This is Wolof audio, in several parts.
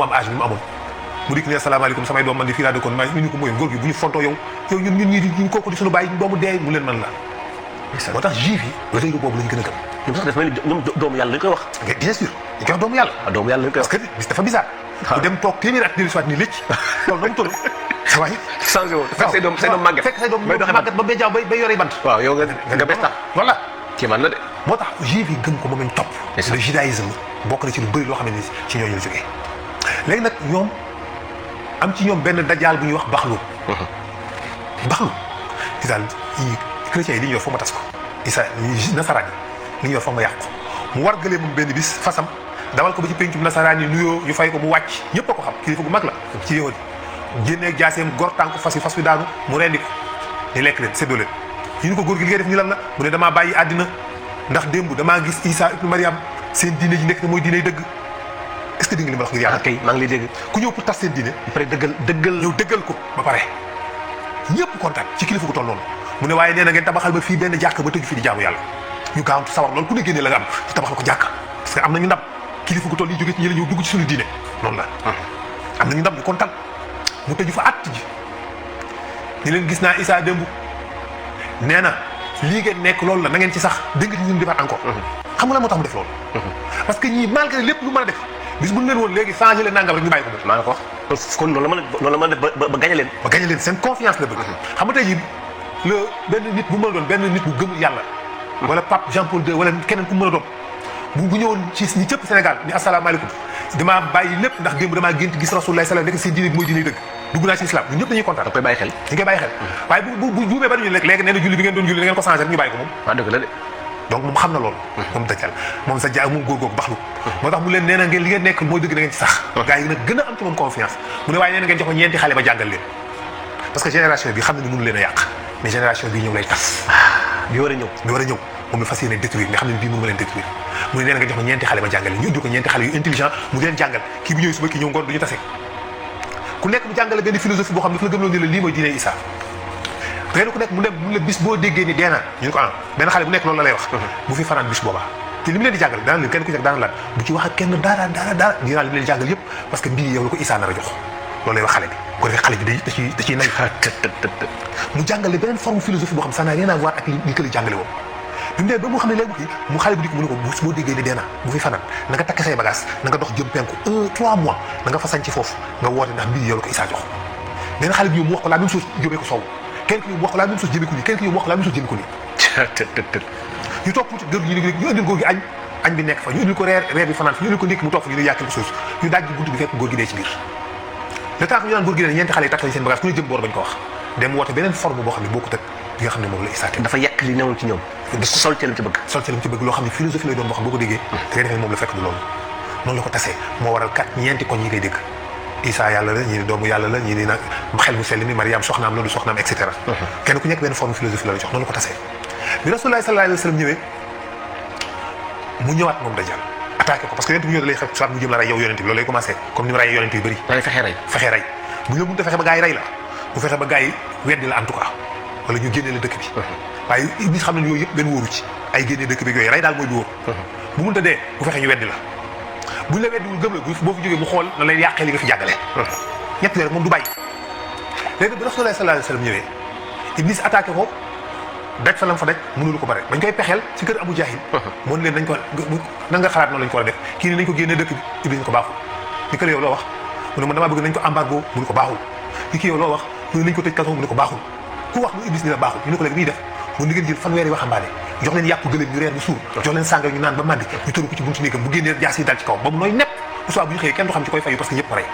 mu am âge bi mu amoon mu dikk ne asalaamaaleykum samay doom man di fii laa dëkkoon maa ñu ko mooy góor gi bu ñu fontoo yow ñun ñii kooku di suñu bàyyi doomu dee mu leen man la moo tax juif yi réew boobu lañ gën a gëm ñoom sax dafa mel ni ñoom doomu yàlla lañ koy wax bien sûr dañ koy wax doomu yàlla doomu yàlla lañ koy wax parce que bis dafa bizarre bu dem toog téeméeri at dellu soit ni lécc loolu noonu toll sa waay changé woon fekk say doom màgget fekk say doom màgget ba jaaw bay yoree bant waaw yow nga bes tax voilà kii man la de moo tax juif yi gëm ko moom lañ topp le judaïsme bokk na ci lu bëri loo xam ne ni ci ñooñu la jógee léegi nag ñoom am ci ñoom benn dajaal bu ñuy wax baxlu gis daal chrétiens yi li ñu yor foog ma tas ko isa nasaraan yi li ñu yor foog ma yàq ko mu war gëlee moom benn bis fasam dawal ko ba ci pencum nasaraan yi nuyoo ñu fay ko mu wàcc ñëpp a ko xam kilifa gu mag la ci yowadi génneeg jaaseem gor tànk fas wi daanu mu rendi ko ni lekk leen séddoo leen ñu ni ko góor gi li ngay def ni lan la mu ne damaa bàyyi àddina ndax démb damaa gis Isa ibnu Mariam seen diine ji nekk ne mooy diiney dëgg est-ce que di nga li ma wax ngir yàlla kay maa ngi lay dégg ku ñëw pour tas seen diine après dëggal ko ba pare ñëpp kontaan ci kilifa gu toll noonu mu ne waaye nee na ngeen tabaxal ba fii benn jàkk ba tëju fii di jaamu yàlla ñu gaawantu sawar loolu ku ne génnee la nga am ci tabaxal ko jàkk parce que am nañu ndam kilifa gu toll yi jógee ci ñële ñëw dugg ci suñu diine noonu la am nañu ndam ñu kontaan mu tëju fa at ji ni leen gis naa Isa démb nee na lii ngeen nekk loolu la na ngeen ci sax dégg nga ci ñu defaat encore xam nga la moo tax mu def loolu parce que ñii malgré lépp lu mën a def bis bu ñu leen woon léegi changé leen nangam rek ñu bàyyi ko moom maa ngi ko wax kon noonu la mën a def ba gañe leen ba gañe leen seen confiance la bëgg xam nga tey jii le benn nit bu mën a doon benn nit bu gëmul yàlla wala Pape Jean Paul II wala keneen ku mën a doon bu ñëwoon ci ñi cëpp Sénégal ni asalaamaaleykum damaa bàyyi lépp ndax démb damaa gént gis Rasulullah sallallahu nekk seen diine bi mooy diine dëgg dugg naa ci islam ñun ñëpp dañuy kontaan da koy bàyyi xel dañ koy bàyyi xel waaye bu juumee ba ñu rek léegi nee na julli bi ngeen doon julli da ngeen ko changé rek ñu bàyyi ko moom waaw dëgg la de donc moom xam na loolu moom dajal moom sa jaay moom góor googu baxlu moo tax mu leen nee na ngeen li ngeen nekk mooy dëgg da ngeen ci sax gars yi nag gën a am ci moom confiance mu ne waaye nee na ngeen jox ko ñeenti xale ba jàngal leen parce que génération bi xam na ni mënu leen a yàq mais génération bii ñëw lay tas bi war a ñëw moom la fas yéene détruire nga xam ne bii mënu ma leen détruire mu ne nee na nga jox ko ñeenti xale ba jàngal leen ñu indi ko ñeenti xale yu intelligent mu di leen jàngal kii bu ñëwee suba kii ñëw ngoon duñu tase ku nekk mu jàngale benn philosophie boo xam ne dafa la gëm loo ni la lii mooy diine Isa kenn ku nekk mu ne mu la bis boo déggee ni dee na ñu ne ko benn xale bu nekk loolu la lay wax bu fi fanaan bis boobaa te li mu leen di jàngal daana leen kenn ku nekk daana laat bu ci wax ak kenn dara dinaa li mu leen jàngal yëpp parce que mbiri yow la ko Isa nar a jox loolu lay wax xale bi ko defee xale bi da ciy nay mu jàngale beneen forme philosophie boo xam ça n'a rien à voir ak li ko la jàngale woon bi mu dee ba mu xam ne léegi kii mu xale bi di ko mu ne ko boo déggee ni dee na bu fi fanaan na nga takk say bagage na nga dox jëm penku 3 mois na nga fa sañ ci foofu nga woote ndax mbiri yow la ko Isa jox beneen xale bi ñëw mu wax ko la même chose jëmee ko sow kenn ki ñëw mu wax ko la même chose jëmee ko nii kenn ki ñëw mu wax ko la même chose jëmee ko nii ñu toog tuuti góor gi ñu indil góor gi añ bi nekk fa ñu indil ko reer bi fanaan fi ñu indil ko ndékki mu toog fa ñu ne yaa quelque chose ñu daaj ji buntu bi fekk góor gi dee ci biir le temps que ñu naan góor gi ne ñeenti xale yi takk nañ seen bagage ku ne jëm boor bañ ko wax dem woote beneen forme boo xam ne boo ko tëg bi nga xam ne moom la Isa dafa yàq li newul ci ñoom sol ci lam ci bëgg loo xam ne philosophie lay doon boo xam boo ko déggee da ngay defee moom la fekk du loolu noonu la ko tasee moo waral ñeenti koñ yi ngay dégg Isa yàlla la ñii ni doomu yàlla la ñii ni nag xel mu sell mi Mariam soxnaam la du soxnaam et cetera kenn ku nekk benn forme philosophie la la jox noonu la ko tasee bi Rasulullah sallallahu alayhi wa sallam ñëwee mu ñëwaat moom Dajjal attaqué ko parce que yonent bi ñëw da lay xeex soit mu jëm la rey yow yonent bi loolu lay commencé comme ni mu reyee yonent yu bëri fexe rey bu ñu la mënut a fexe ba gars yi rey la bu fexe ba gars yi weddi la en tout cas wala ñu génnee la dëkk bi waaye Iblis xam ne yooyu yëpp benn wóoru ci ay génnee dëkk bi yooyu rey daal mooy bi wóor bu mënut a dee bu fexe ñu weddi la buñ la weddiwul gëm la boo fi jógee mu xool na lay yàqee li nga fi jàngale ñett yooyu rek moom du bàyyi léegi bi Rasulullah sallallahu alayhi wa sallam ñëwee Iblis attaqué ko daj fa lam fa daj mënulu ko bare bañ koy pexeel ci kër Abu Jahil moon leen nañ ko na nga xalaat noonu lañ ko war a def kii ni nañ ko génnee dëkk bi Iblis ñu ko baaxul ni ko yow loo wax mu ne man damaa bëgg nañ ko embargo mu ne ko baaxul kii yow loo wax mu ne nañ ko tëj kaso mu ne ko baaxul ku wax lu Iblis ni la baaxul ñu ne ko léegi muy def mu ni ngeen jël fanweeri waxambaane jox leen yàpp gëléem ñu reer bu suur jox leen sànga ñu naan ba màndi ñu tëru ko ci buntu néegam bu génnee jaas yi dal ci kaw ba mu nooy nepp bu soit bu ñu xëyee kenn du xam ci koy fayu parce que ñëpp ko rey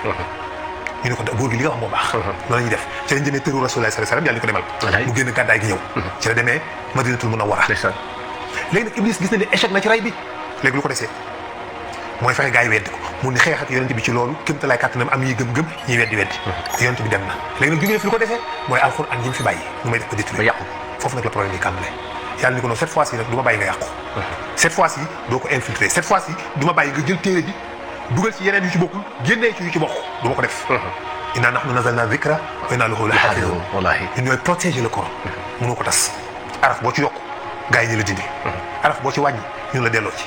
ñu ne ko góor gi li nga wax moo baax noonu la ñuy def ci lañ jëmee tëru Rasulullah sallallahu alayhi wasallam yàlla ñu ko demal mu génn gàddaay gi ñëw ci la demee Madinatul Munawwara léegi nag Iblis gis na ne échec na ci rey bi léegi lu ko desee mooy fexe gars yi weddi ko mu ni xeex ak yonent bi ci loolu kéem talaay kàttanam am ñuy gëm-gëm ñuy weddi yonent bi dem na léegi nag jógee fi lu ko defee mooy alxuraan yi mu fi bàyyi nu may def ko détruire yàqu foofu nag la problème yi kàmbalee yàlla ni ko noonu cette fois ci nag du ma bàyyi nga yàqu cette fois ci doo ko infiltrer cette fois ci du ma bàyyi nga jël téere bi dugal ci yeneen yu ci bokkul génnee ci yu ci bokk du ma ko def inna nahnu nazzalna dhikra wa inna lahu lahafidun wallahi ñun ñooy protéger le Coran mënoo ko tas araf boo ci yokk gars yi ñu la dindi araf boo ci wàññi ñun la delloo ci